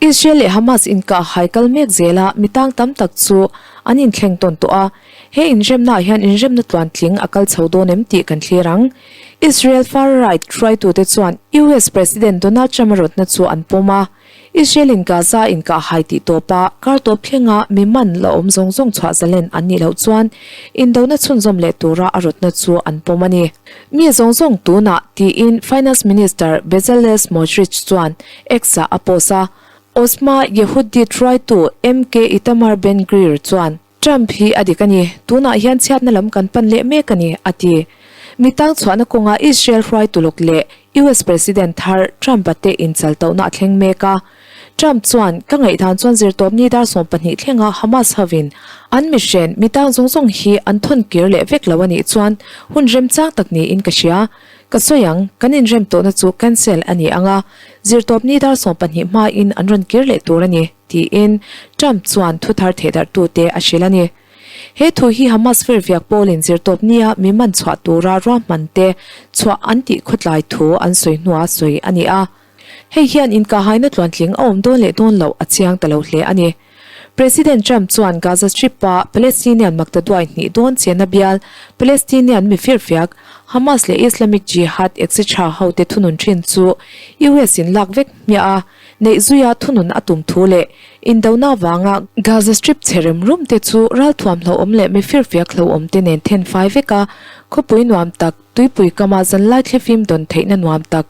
Israel leh Hamas inkah hai kal mek zela mi tang tam tak chu an inthleng tawn tawh a, he inremnaah hian inremna tluantling a kal chho dawn em tih kan thlir ang. Israel far-right hruaitute chuan US President Donald Trump-a rawtna chu an pawm a, Israel-in Gaza inkah hai tih tawpa kar tawp thlenga mi man la awm zawng zawng chhuah zalen an nih loh chuan indona chhunzawm leh tura a rawtna chu an pawm a ni. Mi zawng zawng tunah tiin Finance Minister Bezalel Smotrich chuan X-ah a post a, Otzma Yehudit hruaitu MK Itamar Ben-Gvir chuan, Trump hi a dik a ni, tunah hian chhiatna lam kan pan leh mek a ni, a ti. Mi tang chhuahna kawnga Israel hruaitu lawk leh US President thar Trump-a te inchaltohna a thleng mek a. Trump chuan, Ka ngaihdan chuan zirtawpni dar 12 thlenga Hamas hovin an mihren mi tang zawng zawng hi an thawn kir leh vek lo a nih chuan hun remchang tak niin ka hria. Ka sawi ang, kan inrem tawhna chu cancel a ni ang a, zirtawpni dar 12 hmain an rawn kir leh tur a ni. Tiin Trump chuan thuthar thehdarhtute a hrilh a ni. He thu hi Hamas firfiak pawlin zirtawp nia mi man chhuah tura ruahman te chhuah an tih khawtlai thu an sawi hnua sawi a ni a. Hei hian inkahhaina tluantling a awm dawn leh dawn loh a chiang ta lo hle a ni. President Trump chuan Gaza Strip-a Palestinian maktaduai hnih dawn chenna bial Palestinian mi firfiak Hamas leh Islamic Jihad etc hote thunun thin chu US-in lak vek hmiah a, Neih zuia thunun a tum thu leh indona avanga Gaza Strip chhe rem rum te chu ralthuam hlauhawm leh mi firfiak hlauhawm te nen then fai vek a, khawpui nuam tak, tuipui kama zanlai thlifim dawn theihna nuam tak,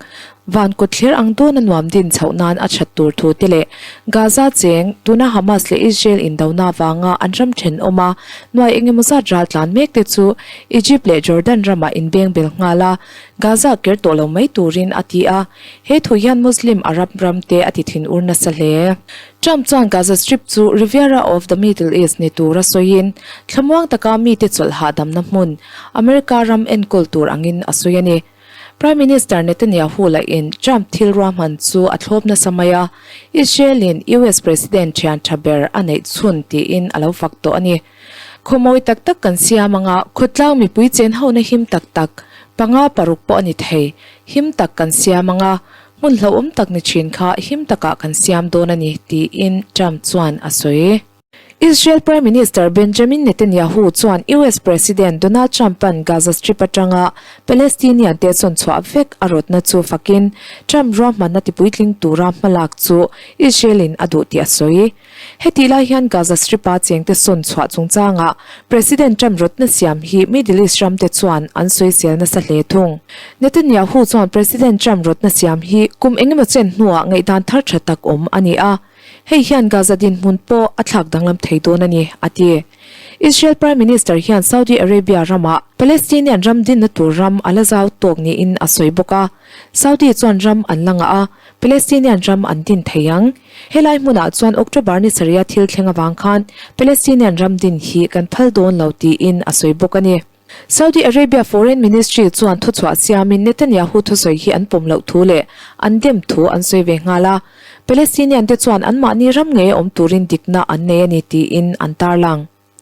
van kawt thlir ang dawna nuam din chhoh nan a that tur thu te leh Gaza cheng, tuna Hamas leh Israel indona avanga an ram thenawm a nuai engemaw zat ral tlan mek te chu Egypt leh Jordan ramah inbengbel nghal a, Gaza ker tawh lo mai turin a ti a. He thu hian Muslim Arab ram te a ti thin ur nasa hle. Trump chuan Gaza Strip chu Riviera of the Middle East ni tura sawiin, thlamuang taka mite chawlh hahdamna hmun, America ram enkawl tur angin a sawi a ni. Prime Minister Netanyahu lahin Trump thil ruahman chu a thlawp nasa mai a, Israel-in US President thian tha ber a neih chhun tiin a lo fak tawh a ni. Khawmawi tak tak kan siam anga khawtlang mipui chen hona him tak tak, panga paruk pawh a ni thei, him tak kan siam anga hmun hlauhawm tak ni thin kha him takah kan siam dawn a ni, tiin Trump chuan a sawi. Israel Prime Minister Benjamin Netanyahu chuan US President Donald Trump-a'n Gaza Strip atanga Palestinian te sawn chhuah vek a rawtna chu fakin Trump ruahmanna tipuitling tura hmalak chu Israel-in a duh tih a sawi. Hetih lai hian Gaza Strip-a chengte sawn chhuah chungchangah President Trump rawtna siam hi Middle East ramte chuan an sawisel nasa hle thung. Netanyahu chuan President Trump rawtna siam hi kum engemaw chen hnuah ngaihdan thar tha tak awm a ni a, hei hian Gaza dinhmun pawh a thlak danglam thei dawn a ni, a ti. Israel Prime Minister hian Saudi Arabia ramah Palestinian ram dinna tur ram a la zau tawk niin a sawi bawk a, Saudi chuan ram an la ngah a, Palestinian ram an din thei ang. Helai hmunah chuan October ni sarih thil thleng avang khan Palestinian ram din hi kan phal dawn lo tiin a sawi bawk a ni. Saudi Arabia Foreign Ministry chuan thuchhuah siamin Netanyahu thusawi hi an pawm loh thu leh an dem thu an sawi ve nghal a. Palestinian te chuan anmahni ram ngei a awm turin dikna an nei a ni tiin an tarlang.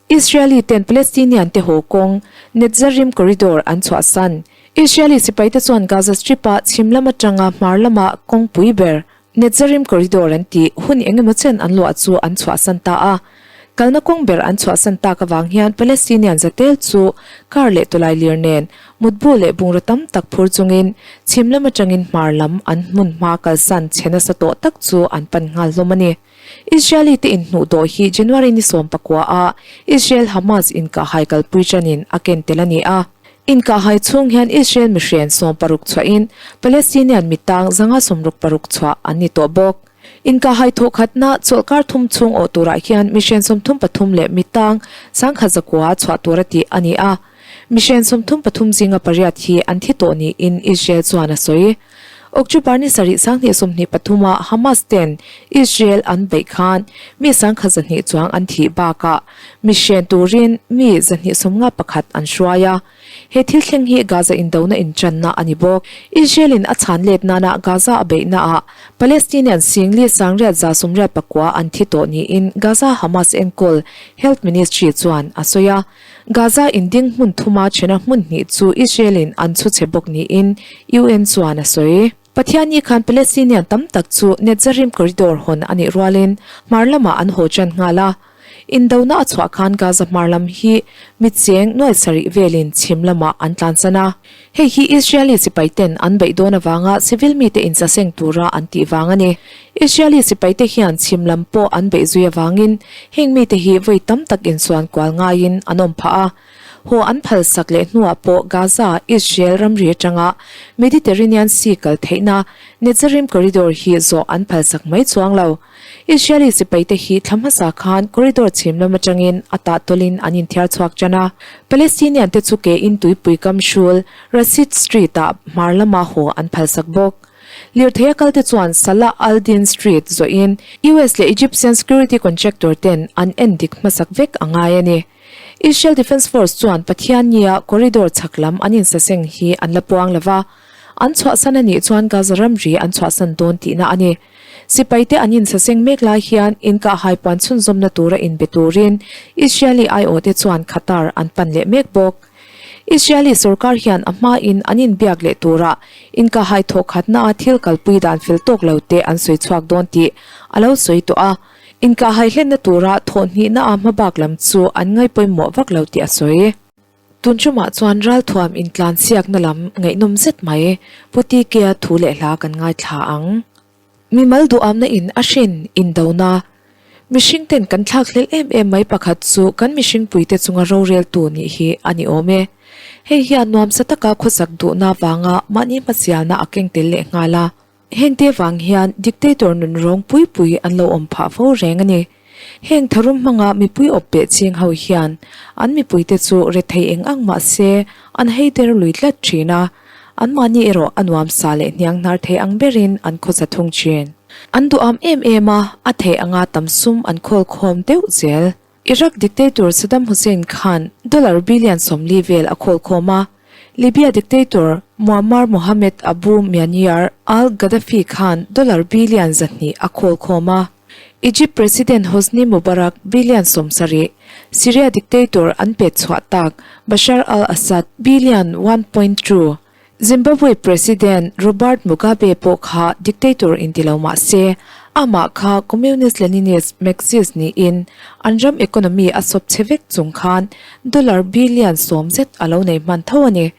Israeli ten Palestinian te haw kawng Netzarim Corridor an chhuahsan. Israeli sipaite chuan Gaza Strip-a chhim lam atanga hmar lama kawngpui ber Netzarim Corridor an tih hun engemaw chen an luah chu an chhuahsan ta a. Kalna kawng ber an chhuahsan tak avang hian Palestinian zatel chu car leh tawlai lir nen mutbu leh bungraw tam tak phur chungin chhim lam atangin hmar lam an hmun hma kalsan chhe nasa tawh tak chu an pan nghal hlawm a ni. Israeli te inhnuh dawh hi January ni 19 a Israel Hamas inkahhai kalpui tanin a ken tel a ni a. Inkahhai chhung hian Israel mihren 60 chhuahin Palestinian mitang 166 chhuah an ni tawh bawk. Inkahhai thawhkhatna chawlhkar thum chhung awh turah hian mihren 33 leh mitang 109 chhuah tura tih a ni a. Mihren 33 zinga pariat hi an thi tawh niin Israel chuan a sawi. October ni sarih 2023 a Hamas ten Israel an beih khan mi 102 chuang an thih bakah mi hren turin mi 251 an hruai a. He thil thleng hi Gaza indona intanna a ni bawk. Israel in a chhan let nana Gaza a beihna ah Palestinian singli sangriat za sumriat pakua an thi tawh niin Gaza Hamas enkawl Health Ministry chuan a sawi a. Gaza inding hmun thuma chhena hmun hnih chu Israel in an chhu chhe bawk niin UN chuan a sawi. Pathianni khan Palestinian tam tak chu Netzarim Corridor hawn a nih rualin hmar lamah an haw ṭan nghal a. Indona a chhuah khan Gaza hmar lam hi mi cheng nuai sarih velin chhim lamah an tlansan a. Hei hi Israeli sipaiten an beih dawn avanga civil mite insaseng tura an tih vang a ni. Israeli sipaite hian chhim lam pawh an beih zui avangin heng mite hi vawi tam tak insuan kual ngaiin an awm phah a. Haw an phalsak leh hnuah pawh Gaza, Israel ramri atanga Mediterranean Sea kal theihna Netzarim Corridor hi zawh an phalsak mai chuang lo. Israeli sipaite hi thla hmasa khan corridor chhim lam atangin a tahtawlin an inthiar chhuak tan a. Palestinian te chu ke in tuipui kam hrul Rashid Street ah hmar lama haw an phalsak bawk. Lirthei a kalte chuan Salah al-Din Street zawhin US leh Egyptian security contractor ten an en dik hmasak vek a ngai a ni. Israel Defence Force chuan Pathiannia corridor chhak lam an insaseng hi an la puang lo va, an chhuahsan a nih chuan Gaza ramri an chhuahsan dawn tihna a ni. Sipaite an insaseng mek lai hian inkahhai puan chhunzawmna tura inbe turin Israeli aiawhte chuan Qatar an pan leh mek bawk. Israeli sorkar hian a hmain an inbiak leh turah inkahhai thawhkhatnaa thil kalpui dan fel tawk lo te an sawi chhuak dawn tih a lo sawi tawh a. Inkahhai hlenna tura thawhhnihna-a hmabak lam chu an ngaipawimawh vak lo tih a sawi. Tun ṭumah chuan ralthuam intlansiakna lam ngaihnawm zet mai Pu TK-a thu leh hla kan ngaithla ang. Mimal duhamna in a hrin indona. Mihring ten kan thlak hlel em em mai pakhat chu kan mihring puite chunga roreltu nih hi a ni awm e. Hei hian nuamsa taka khawsak duhna vanga mahni hmasialna a keng tel leh nghal a. Hengte vang hian dictator nun rawng pui pui an lo awm phah fo reng a ni. Heng tharum hmanga mipui awp peh ching ho hian an mipuite chu rethei eng ang mah se an hei der lui tlat thin a, anmahni erawh a nuam sa leh hniang hnar thei ang berin an khawsa thung thin. An duham em em a, a theih anga tam sum an khawl khawm deuh zel. Iraq dictator Saddam Hussein khan dollar billion 40 vel a khawl khawm a, Libya dictator Muammar Mohammed Abu Mianyar al-Gaddafi khan dollar billion 200 a khawl khawm a, Egypt President Hosni Mubarak billion 70, Syria dictator an pet chhuah tak Bashar al-Assad billion 1.2, Zimbabwe President Robert Mugabe pawh kha dictator inti lo mah se, amah kha Communist-Leninist Marxist niin an ram economy a sawp chhe vek chung khan dollar billion 10 zet a lo nei hman tho a ni.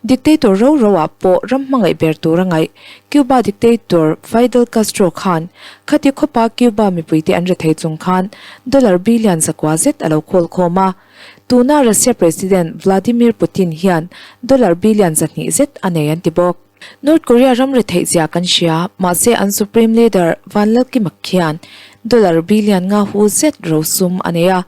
Dictator ro ro ah pawh ram hmangaih ber tur a ngaih Cuba dictator Fidel Castro khan khati khawpa Cuba mipuite an rethei chung khan dollar billion 9 zet a lo khawl khawm a. Tuna Russia President Vladimir Putin hian dollar billion 200 zet a nei an ti bawk. North Korea ram retheih zia kan hria, mahse an Supreme Leader Van Lalkima khian dollar billion nga hu zet rosum a nei a.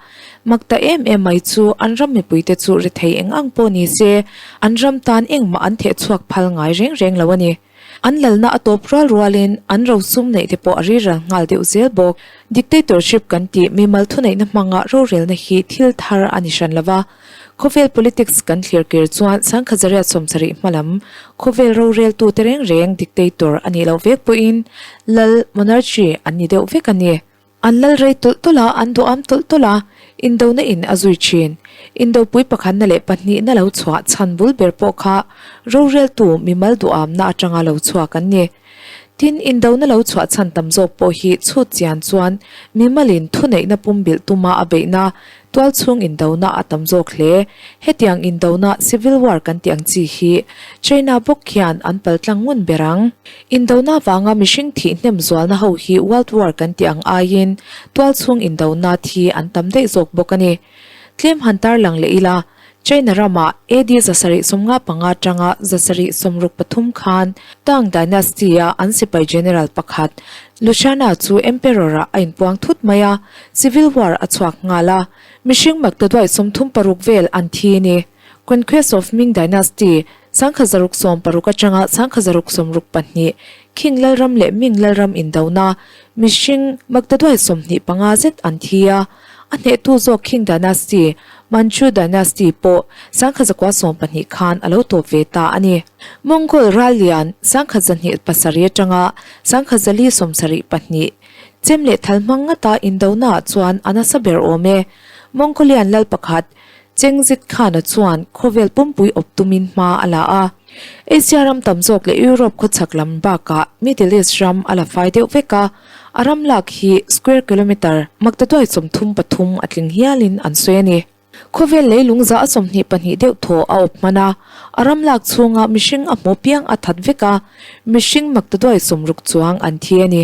Mak ta em em mai chu an ram mipuite chu rethei eng ang pawh ni se, an ram tan engmah an theh chhuak phal ngai reng reng lo a ni. An lalna a tawp rual rualin an rosum neih te pawh a riral nghal deuh zel bawk. Dictatorship kan tih mimal thuneihna hmanga rorelna hi thil thar a ni hran lova. Khawvel politics kan thlir kir chuan Sangkhazariat 70 hmalam khawvel roreltu te reng reng dictator a nih loh vek pawhin lal, monarchy, an ni deuh vek a ni. An lal rei tawlh tawlh a, an duham tawlh tawlh a, indona in a zui thin. Indopui pakhatna leh pahnihna lo chhuah chhan bul ber pawh kha roreltu mimal duhamna atanga lo chhuak an ni. Tin, indona lo chhuah chhan tam zawk pawh hi chhut chian chuan mimalin thuneihna pumbilh tuma a beihna, tualchhung indona a tam zawk hle. Hetiang indona, civil war kan tih ang chi hi China bawk hian an paltlang ngun ber ang. Indona vanga mihring thih hnem zualna ho hi World War kan tih ang aiin tualchhung indona thi an tam daih zawk bawk a ni. Tlem han tarlang leh ila, China ramah AD 755 atanga 763 khan Tang Dynasty-a an sipai general pakhat Lushana chu Emperor-ah a inpuang thut mai a, civil war a chhuak nghal a, mihring maktaduai 36 vel an thi a ni. Conquest of Ming Dynasty, 1660 atanga 1662, Qing Lalram leh Ming Lalram indona, mihring maktaduai 25 zet an thi a, a hnehtu zawk Qing Dynasty, Manchu Dynasty, pawh 1912 khan a lo tawp ve ta a ni. Mongol ral lian 1207 atanga 1472, chem leh thal hmang ngata indonaah chuan a nasa ber awm e. Mongolian lal pakhat. Chengzit Khan-a chuan khawvel pumpui awp tumin hma a la a. Asia ram tam zawk leh Europe khawchhak lam bakah Middle East ram a la fai deuh vek a, a ram lak hi square kilometre maktaduai 33 a tling hialin an sawi a ni. Khawvel leilung za a 22 deuh thaw a awp hman a, a ram lak chhunga mihring a hmu piang a that vek a, mihring maktaduai 60 chuang an thi a ni.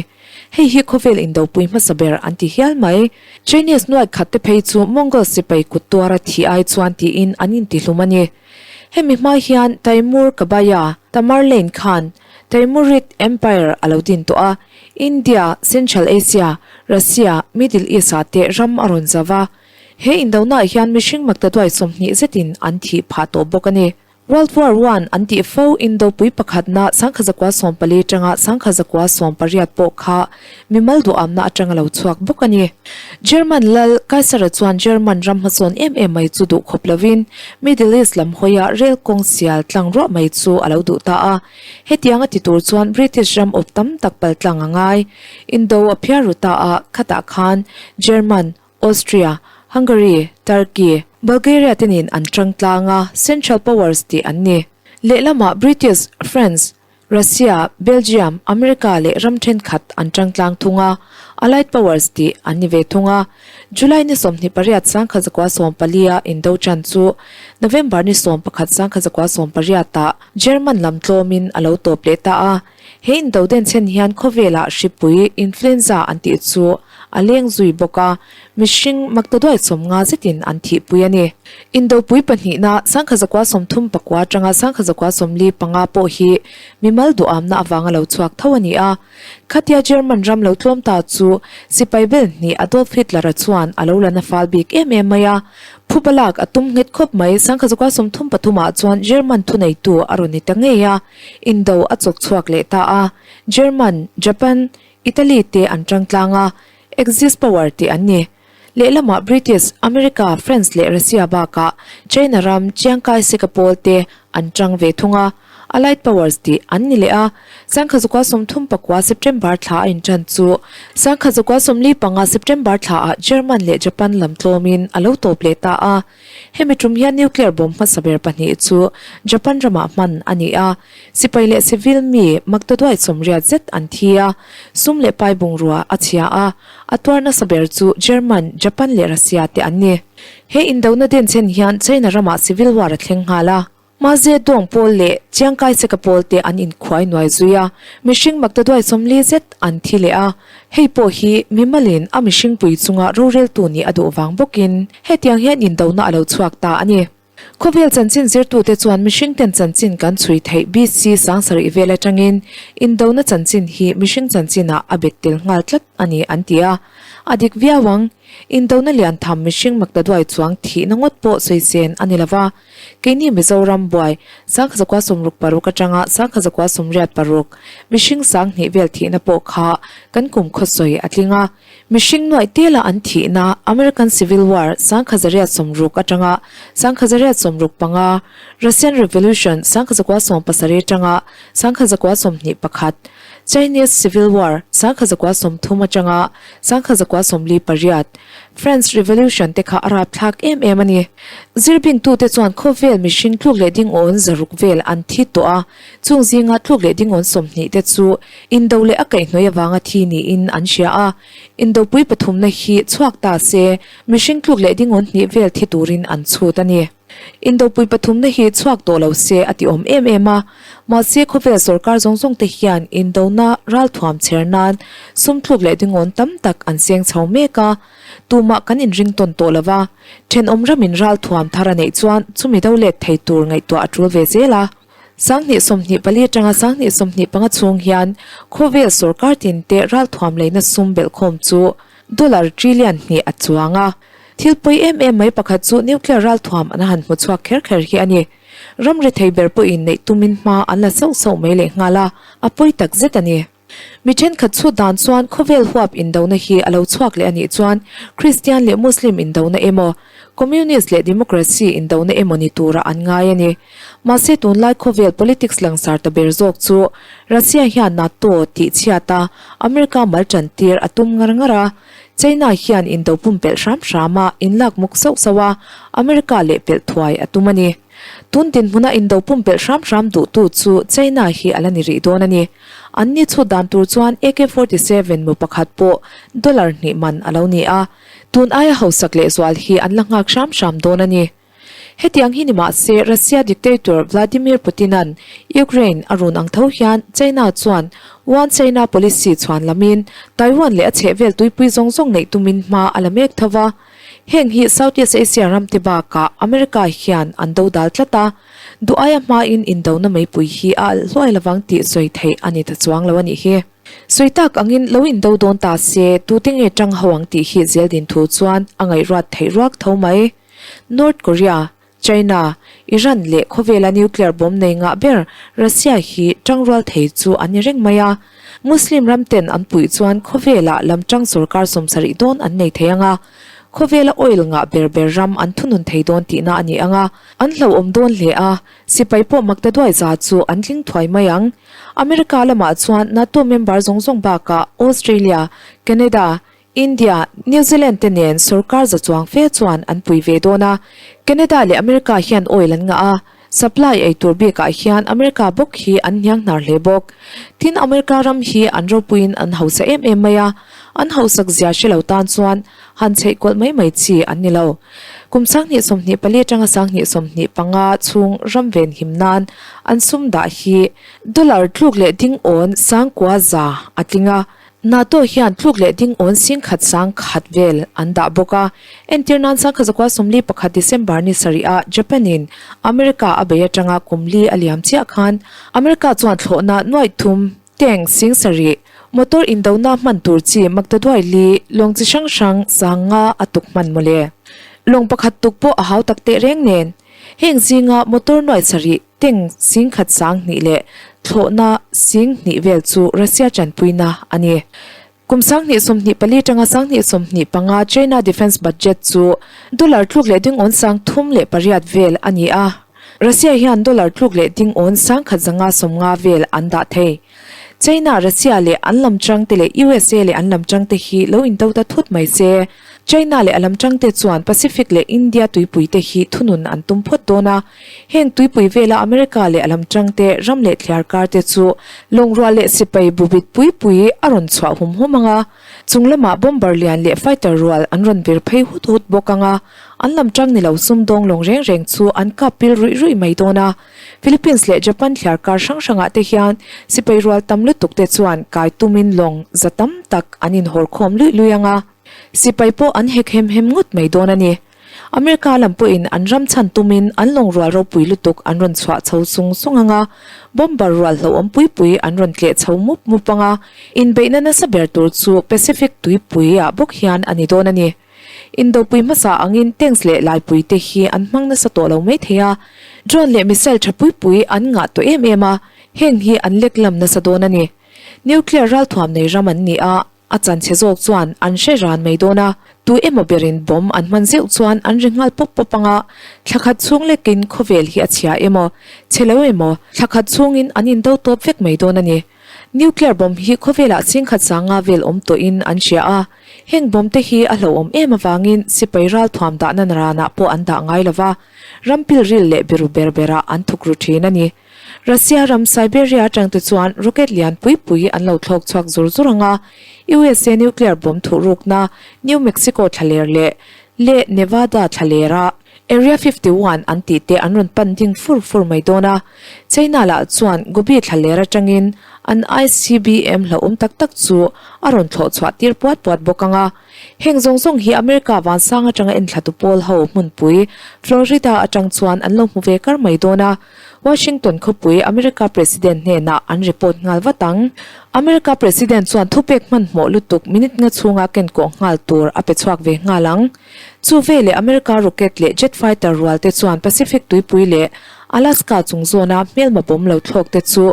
Hei hi khawvel indopui hmasa ber an ti hial mai. Chinese nuai khat te phei chu Mongol sipai kut tuara thi ai chuan tiin an intihlum a ni. Hemi hma hian Taimur Kabaya, Tamerlane khan Taimurid Empire a lo din tawh a, India, Central Asia, Russia, Middle East ah te ram a rawn zau a. He indonaah hian mihring maktaduai 20 zetin an thih phah tawh bawk a ni. World War One an tih fo Indopui pakhatna 1914 atanga 1918 pawh kha mimal duhamna atanga lo chhuak bawk a ni. German lal Kaisara chuan German ram hmasawn em em mai chu duh khawp lovin Middle East lam hawia rel kawng sial tlang ruah mai chu a lo duh ta a. Hetianga ti tur chuan British ram awp tam tak pal tlang a ngai. Indo a phiar ru ta a, khatah khan German, Austria, Hungary, Turkey, Bulgaria te nen an tang tlang a, Central Powers tih an ni. Lehlamah British, France, Russia, Belgium, America leh ram thenkhat an tang tlang thung a, Allied Powers tih an ni ve thung a. July ni 28 1914 a indo chan chu November ni 11 1918 ah German lam tlawmin a lo tawp leh ta a. He indo denchhen hian khawvelah hripui, influenza, an tih chu a leng zui bawk a, mihring maktaduai 50 zetin an thihpui a ni. Indopui pahnihna 1939 atanga 1945 pawh hi mimal duhamna avanga lo chhuak tho a ni a. Khatia German ram lo tlawm ta chu sipai bel hnih Adolf Hitler-a chuan a lo la na fal bik em em mai a. Phuba lak a tum nghet khawp mai, 1933 ah chuan German thuneitu a rawn ni ta ngei a. Indo a chawk chhuak leh ta a, German, Japan, Italy te an tang tlang a, Axis power tih an ni. Lehlamah British, America, France leh Russia bakah China ram Chiang Kai-shek-a pawl te an tang ve thung a, Allied powers tih an ni leh a. 1939 September thla a intan chu 1945 September thlaah German leh Japan lam tlawmin a lo tawp leh ta a. Hemi tum hian nuclear bomb hmasa ber pahnih chu Japan ramah hman a ni a, sipai leh civil mi maktaduai 80 zet an thi a, sum leh pai bungrua a chhia a, a tuar nasa ber chu German, Japan leh Russia te an ni. He indona denchhen hian China ramah civil war a thleng nghal a. Mao Zedong pawl leh Chiang Kai-shek-a pawl te an inkhuai nuai zui a, mihring maktaduai 40 zet an thi leh a. Hei pawh hi mimalin a mihringpui chunga roreltu nih a duh vang bawkin hetiang hian indona a lo chhuak ta a ni. Khawvel chanchin zirtute chuan mihringten chanchin kan chhui theih BC 7000 vel atangin indona chanchin hi mihring chanchinah a bet tel nghal tlat a ni an ti a. A dik viau ang, indona lian tham mihring maktaduai chuang thihna ngawt pawh sawi sen a ni lova. Keini Mizoram buai 1966 atanga 1986 mihring 2000 vel thihna pawh kha kan kum khawsawi a tling a. Mihring nuaih tela an thihna American Civil War 1860 atanga 1865, Russian Revolution 1970 atanga 1921, Chinese Civil War 1930 atanga 1948, French Revolution te kha a rapthlak em em a ni. Zirbingtute chuan khawvel mihring tluk leh dingawn 600 vel an thi tawh a, chung zinga tluk leh dingawn 20 te chu indo leh a kaihhnawih avanga thi niin an hria a. Indopui pathumna hi chhuak ta se mihring tluk leh dingawn hnih vel thi turin an chhut a ni. Indopui pathumna hi chhuak tawh lo se a ti awm em em a, mahse khawvel sorkar zawng zawng te hian indona ralthuam chher nan sum thluk leh dingawn tam tak an seng chho mek a, tumah kan inring tawn tawh lo va, thenawm ramin ralthuam thar a neih chuan chumi do let thei tur ngaihtuah a tul ve zel a. 2024 atanga 2025 chhung hian khawvel sorkar tinte ralthuam leina sum belhkhawm chu dollar trillion hnih a chuang a. Thil pawi em em mai pakhat chu nuclear ralthuam an han hmu chhuak kher kher hi a ni. Ram rethei ber pawhin neih tumin hma an la sauh sauh mai leh nghal a, a pawi tak zet a ni. Mi thenkhat chhut dan chuan khawvel huap indona hi a lo chhuak leh a nih chuan Kristian leh Muslim indona emaw, Communist leh Democracy indona emaw ni turah an ngai a ni. Mahse tunlai khawvel politics langsar ta ber zawk chu Russia hian NATO tih chhiat a, America mal tan tir a tum ngar ngar a. China hian indo pumpelh hram hram a, inlak muk sauh sauh a, America lehpelh thuai a tum a ni. Tun dinhmuna indo pumpelh hram hram duhtu chu China hi a la ni rih dawn a ni. Anni chhut dan tur chuan AK 47 mu pakhat pawh dollar hnih man a lo ni a, tun aia hausak lehzual hi an la nghak hram hram dawn a ni. Hetiang hi ni mah se Russia dictator Vladimir Putin-a'n Ukraine a run ang tho hian China chuan One China policy chhuan lamin Taiwan leh a chhehvel tuipui zawng zawng neih tumin hma a la mek tho va. Heng hi Southeast Asia ram te bakah America hian an do dal tlat a, duh aia hmain indona meipui hi a alh hluai lovang tih sawi theih a ni ta chuang lo a nih hi. Sawi tak angin lo indo dawn ta se tute nge tang ho ang tih hi zeldin thu chuan a ngaihruat theih ruak tho mai. North Korea, China, Iran leh khawvela nuclear bomb nei ngah ber Russia hi tangrual thei chu an ni reng mai a. Muslim ram ten an puih chuan khawvela lam tang sorkar sawmsarih dawn an nei thei ang a, khawvela oil ngah ber ber ram an thunun thei dawn tihna a ni ang a, an hlauhawm dawn hle a, sipai pawh makta duai za chu an tling thuai mai ang. America lamah chuan NATO member zawng zawng bakah Australia, Canada, India, New Zealand te nen sorkar za chuang fe chuan an pui ve dawn a, Canada leh America hian oil an ngah a, supply ei tur bikah hian America bawk hi an hniang hnar hle bawk. Tin, America ram hi an ropuiin an hausa em em mai a, an hausak zia hre lo tan chuan han chheih kawlh mai mai chi an ni lo. Kum 2024 atanga 2025 chhung ram venhim nan an sum dah hi dollar tluk leh ding awn sangkua za a tling a, NATO hian tluk leh ding awn sing khat sang khat vel an dah bawk a. Entir nan 1941 sawmli December ni sarih ah Japan in America a bei atanga kum li a liam chiah khan America chuan thlawhna nuaih thum, tank sing sarih, motor indona hman tur chi maktaduai li, lawng chi hrang hrang sang nga a tuk hman mawle. Lawng pakhat tuk pawh a hau tak teh reng nen. Heng zinga motor nuaih sarih Tank singkhat 2000 leh thlawhna 2000 vel chu Russia tanpuina a ni. Kum 2024 atanga 2025 China defence budget chu dollar tluk leh dingawn 38 vel a ni a, Russia hian dollar tluk leh dingawn 1150 vel an dah thei. China, Russia leh an lam tangte leh USA leh an lam tangte hi lo indo ta thut mai se. China leh a lam tangte chuan Pacific leh India tuipuite hi thunun an tum phawt dawn a. Heng tuipui vela America leh a lam tangte ram leh thliar kar te chu lawngrual leh sipai bubit pui pui a rawn chhuah hum hum ang a. Chung lamah bomber lian leh fighter rual an rawn vir phei hut hut bawk ang a. An lam tang ni lo sumdawng lawng reng reng chu an kap pil ruih ruih mai dawn a. Philippines leh Japan thliar kar hrang hrangah te hian sipai rual tam lutuk te chuan kai tumin lawng za tam tak an inhawr khawm luih luih ang a. Sipai pawh an hek hem hem ngawt mai dawn a ni. America lam pawhin an ram chhan tumin an lawng rual ropui lutuk an rawn chhuah chho sung sung ang a, bomber rual hlauhawm pui pui an rawn tleh chho mup mup ang a, inbeihna nasa ber tur chu Pacific tuipuiah bawk hian a ni dawn a ni. Indopui hmasa angin tanks leh laipui te hi an hmang nasa tawh lo mai thei a, drone leh missile tha pui pui an ngah tawh em em a, heng hi an lek lam nasa dawn a ni. Nuclear ralthuam nei ram an ni a, a chanchhe zawk chuan an hre ran mai dawn a, tu emaw berin bomb an hman zeuh chuan an ri nghal pawp pawp ang a, thla khat chhung lekin khawvel hi a chhia emaw, chhe lo emaw, thla khat chhungin an indo tawp vek mai dawn a ni. Nuclear bomb hi khawvelah chhingkhat sanga vel awm tawhin an hria a, heng bomb te hi a hlauhawm em avangin sipai ralthuam dahna naranah pawh an dah ngai lova, ram pilril leh biru ber berah an thuk ru thin a ni. Russia ram Siberia atang te chuan rocket lian pui pui an lo thlawk chhuak zur zur ang a, USA nuclear bomb thuhrukna New Mexico thlaler leh leh Nevada thlalera Area 51 an tih te an rawn pan ding fur fur mai dawn a, China lah chuan Gobi thlaler atangin an ICBM hlauhawm tak tak chu a rawn thlawh chhuah tir puat puat bawk ang a. Heng zawng zawng hi America vansang atanga enthlatu pawl ho hmunpui Florida atang chuan an lo hmu ve kar mai dawn a, Washington khawpui America President hnenah an report nghal vat ang. America President chuan thupek hmanhmawh lutuk minute nga chhunga kenkawh nghal tur a pe chhuak ve nghal ang. Chu veleh America rocket leh jet fighter rual te chuan Pacific tuipui leh Alaska chung zawna hmelma bomb lo thlawk te chu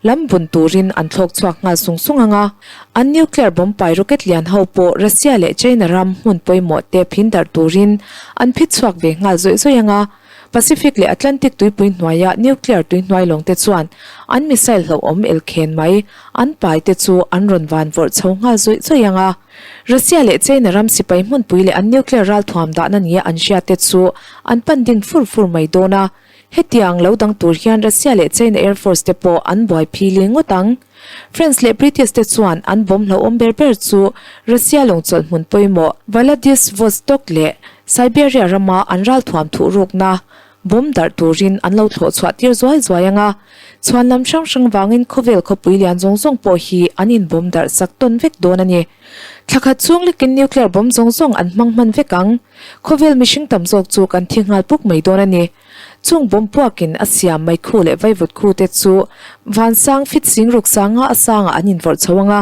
lam bun turin an thlawk chhuak nghal sung sung ang a. An nuclear bomb pai rocket lian ho pawh Russia leh China ram hmun pawimawh te phin darh turin an phit chhuak ve nghal zawih zawih ang a. Pacific leh Atlantic tuipui hnuaia nuclear tuihnuai lawng te chuan an missile hlauhawm elkhen mai an pai te chu an rawn van vawrh chho nghal zawih zawih ang a. Russia leh China ram sipai hmunpui leh an nuclear ralthuam dahna nia an hriat te chu an pan ding fur fur mai dawn a. Hetiang lo dang tur hian Russia leh China Air Force te pawh an buai phili ngawt ang. France leh British te chuan an bawm hlauhawm ber ber chu Russia lawngchawlh hmun pawimawh Vladivostok leh Siberia rama an ralthuam thuhrukna bawm darh turin an lo thlawh chhuah tir zuai zuai ang a. Chhuan lam hrang hrang vangin khawvel khawpui lian zawng zawng pawh hi an inbawm darh sak tawn vek dawn a ni. Thla khat chhung lekin nuclear bomb zawng zawng an hmang hman vek ang. Khawvel mihring tam zawk chu kan thi nghal puk mai dawn a ni. Chung bomb puakin a siam mai khu leh vaivut khu te chu vansang fit sing ruk sanga a sangah an invawrh chho ang a.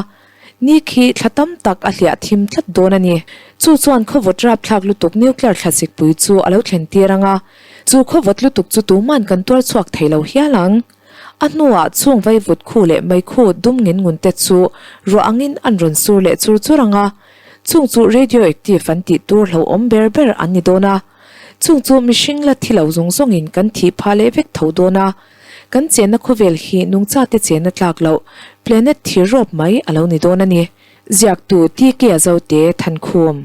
Ni khi thla tam tak a hliah thim tlat dawn a ni. Chu chuan khawvawt rapthlak lutuk nuclear thlasikpui chu a lo thlen tir ang a. Chu khawvawt lutuk chu tuman kan tuar chhuak thei lo hial ang. A hnuah chung vaivut khu leh meikhu dum ngin ngun te chu ruah angin an rawn sur leh chur chur ang a. Chung chu radioactive an tih tur hlauhawm ber ber an ni dawn a. Chung chu mihring la thi lo zawng zawngin kan thih phah leh vek tho dawn a. Kan chenna khawvel hi nungchate chenna tlak loh planet thir rawp mai a lo ni dawn a ni. Ziaktu TK Azote Thankhum.